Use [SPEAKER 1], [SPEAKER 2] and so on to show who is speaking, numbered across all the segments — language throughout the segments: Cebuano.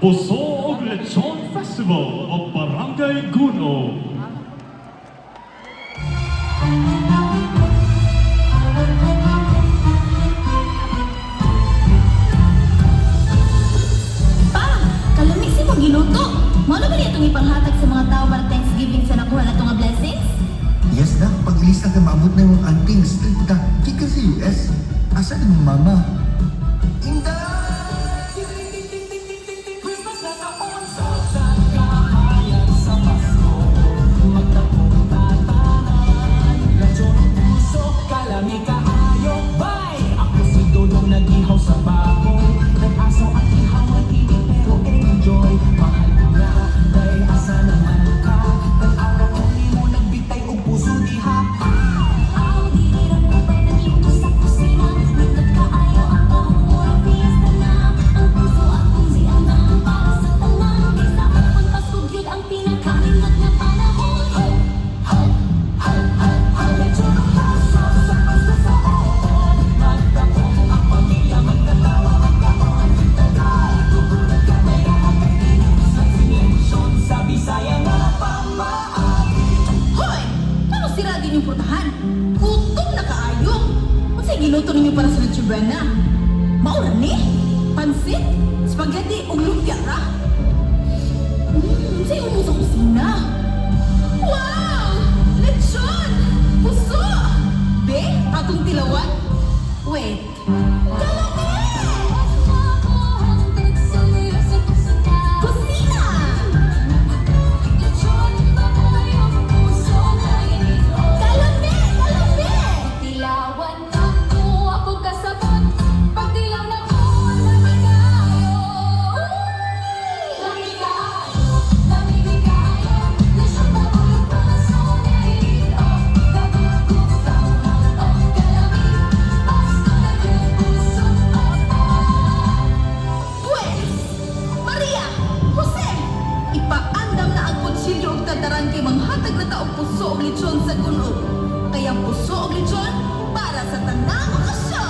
[SPEAKER 1] Puso ug Lechon Festival of Barangay Gun-ob.
[SPEAKER 2] Pa, kalami sa imong giluto. Mao na ba niya itong ipanghatag sa mga tao para Thanksgiving sa nakuha nato nga blessings?
[SPEAKER 3] Yes na, pag-ilis na kay maabot na yung anting. Straight ka, gikan sa US. Asa na mong mama? Inday!
[SPEAKER 4] Christmas na taon sa kahayag sa Pasko. Magtapong tatanan. Lechon puso, kalami kaayo. Bye! Ako si Dodong, nag-ihaw sa baboy. Nag-aso ang ihawan, init pero enjoy. Mahal ko nga, day asa naman ka? Tan-awa ko nimo, nagbitay og puso diha.
[SPEAKER 5] Ang dinirang upay nagluto sa kusina. Nindot kaayo ang pahumura, fiesta na. Ang puso akong gianang para sa tanan. Kay sa akong Pasko gyud ang pinakanindot nga panahon.
[SPEAKER 4] Ho, ho, ho, ho. Lechon ang puso sa Pasko sa uon. Magtapong ang pamilya, magtatawa, magkaon. Tagay, kukulat ka na kay sa sinensyon sa Bisaya nga pamaagi.
[SPEAKER 2] Hoy! Paano sira din yung putahan? Gutom na kaayo! Unsay giluto ninyo para sa Noche Buena? Mao ra ni? Pansit? Spaghetti ug lumpia ra? Unsay humo sa kusina? Wow! Lechon! Puso! Be, atong tilawan? Wait. Kalami! Kusina!
[SPEAKER 5] Lechon baboy ang puso na
[SPEAKER 2] Kalami! Kalami!
[SPEAKER 5] Tilawan nako, ako kasabot. Pagtilaw nako, lami kaayo. Lami kaayo, lami kaayo. Lechon baboy ang puso na Kagugutom og kalami. Pasko na puso.
[SPEAKER 2] Pues, Maria, Jose, ipaandam na ang kutsilyo ug tadaran kay manghatag na ta og puso og lechon sa Gun-ob. Kaya puso og lechon para sa tanang okasyon.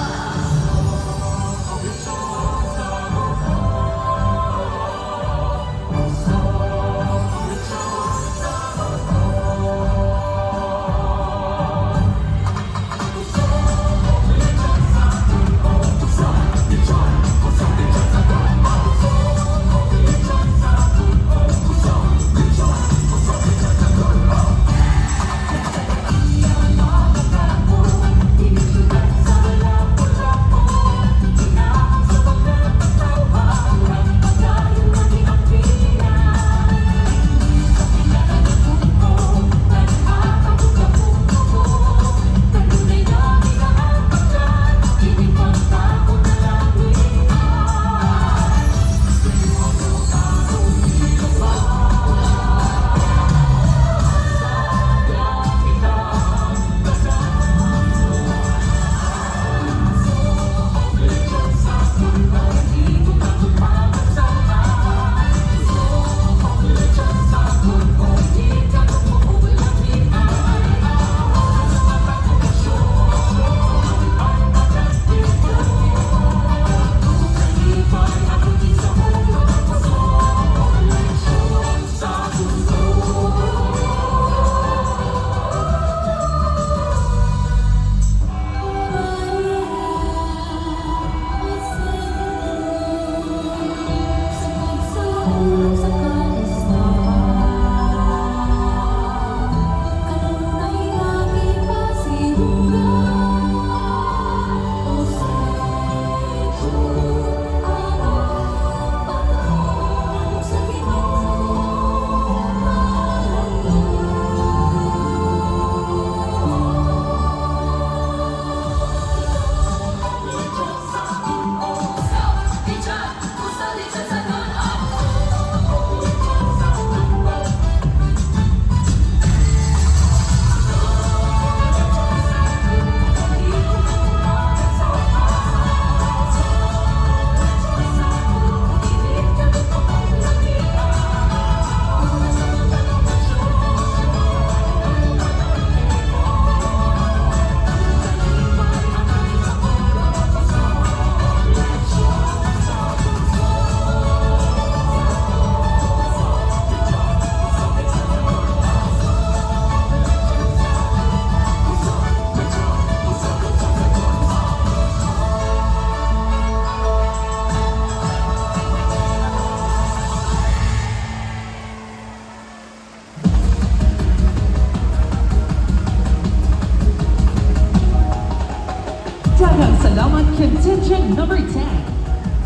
[SPEAKER 4] Salamat, contingent number 10,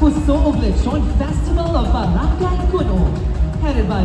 [SPEAKER 4] Puso og Lechon Festival of Barangay Gun-ob, headed by